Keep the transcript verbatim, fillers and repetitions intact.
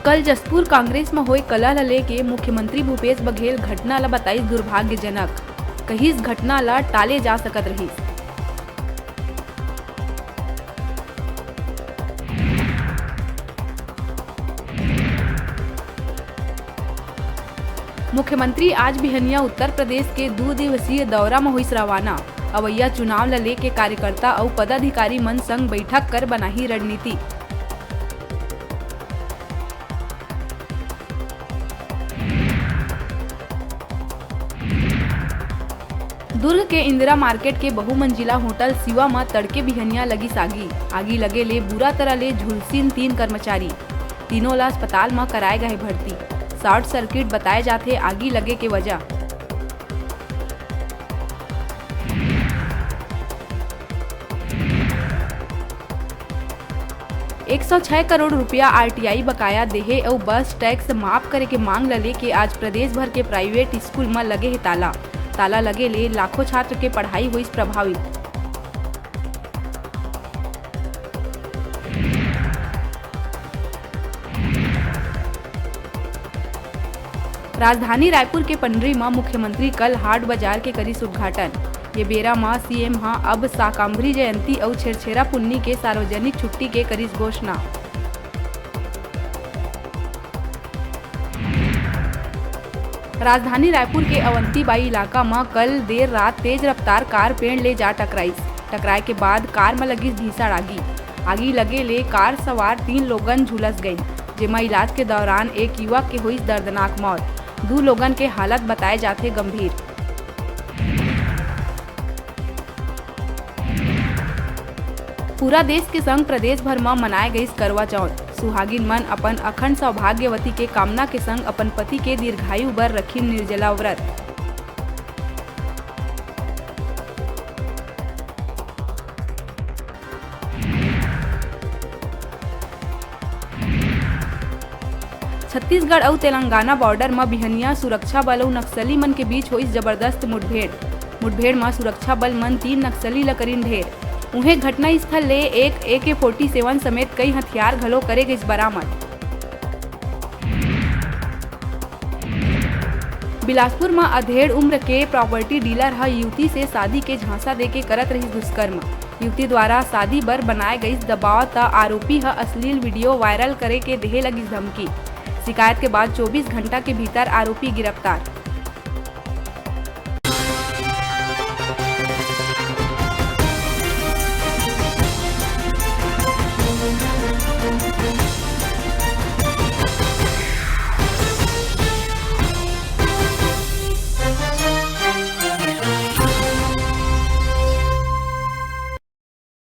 कल जशपुर कांग्रेस म होए कलह ल लेके मुख्यमंत्री भूपेश बघेल घटना ल बताइस दुर्भाग्यजनक, कहिस घटना ल टाले जा सकत रहिस। मुख्यमंत्री आज बिहनिया उत्तर प्रदेश के दू दिवसीय दौरा म होइस रवाना। अवइया चुनाव ल लेके कार्यकर्ता अउ पदाधिकारी मन संग बइठक कर बनाही रणनीति। दुर्ग के इंदिरा मार्केट के बहुमंजिला होटल शिवा म तड़के बिहनिया लगिस आगी। आगी लगे ले बुरा तरह ले झुलसिन तीन कर्मचारी। तीनों ला अस्पताल म कराए गए भर्ती। शॉर्ट सर्किट बताए जाथे आगी लगे के वजह। एक सौ छह करोड़ रुपया आरटीआई बकाया देहे अउ बस टैक्स माफ करे के मांग ल लेके आज प्रदेश भर के प्राइवेट स्कूल म लगे हे ताला। ताला लगे ले लाखों छात्र के पढ़ाई होइस प्रभावित। राजधानी रायपुर के पंडरी म मुख्यमंत्री कल हाट बाजार के करिस उद्घाटन। ये बेरा म सीएम ह अब साकांभरी जयंती अउ छेरछेरा पुन्नी के सार्वजनिक छुट्टी के करिस घोषणा। राजधानी रायपुर के अवंतीबाई इलाका म कल देर रात तेज रफ्तार कार पेड़ ले जा टकराइस। टकराए के बाद कार म लगिस भीषण आगी। आगी लगे ले कार सवार तीन लोगन झुलस गइन, जेमा इलाज के दौरान एक युवक के होइस दर्दनाक मौत। दू लोगन के हालत बताए जाथे गंभीर। पूरा देश के संग प्रदेश भर म मनाए गइस करवा चौथ। सुहागिन मन अपन अखंड सौभाग्यवती के कामना के संग अपन पति के दीर्घायु बर रखिन निर्जला व्रत। छत्तीसगढ़ अउ तेलंगाना बॉर्डर म बिहनिया सुरक्षा बल अउ नक्सली मन के बीच होइस जबरदस्त मुठभेड़। मुठभेड़ म सुरक्षा बल मन तीन नक्सली ल करिन ढेर। उहें, घटनास्थल ले एक एके फोर्टी सेवन समेत कई हथियार घलो करे गइस बरामद। बिलासपुर म अधेड़ उम्र के प्रॉपर्टी डीलर ह युवती से शादी के झांसा देके करत रहिस दुष्कर्म। युवती द्वारा शादी बर बनाए गइस दबाव, त आरोपी ह अश्लील वीडियो वायरल करे के देहे लगिस धमकी। शिकायत के बाद चौबीस घंटा के भीतर आरोपी गिरफ्तार।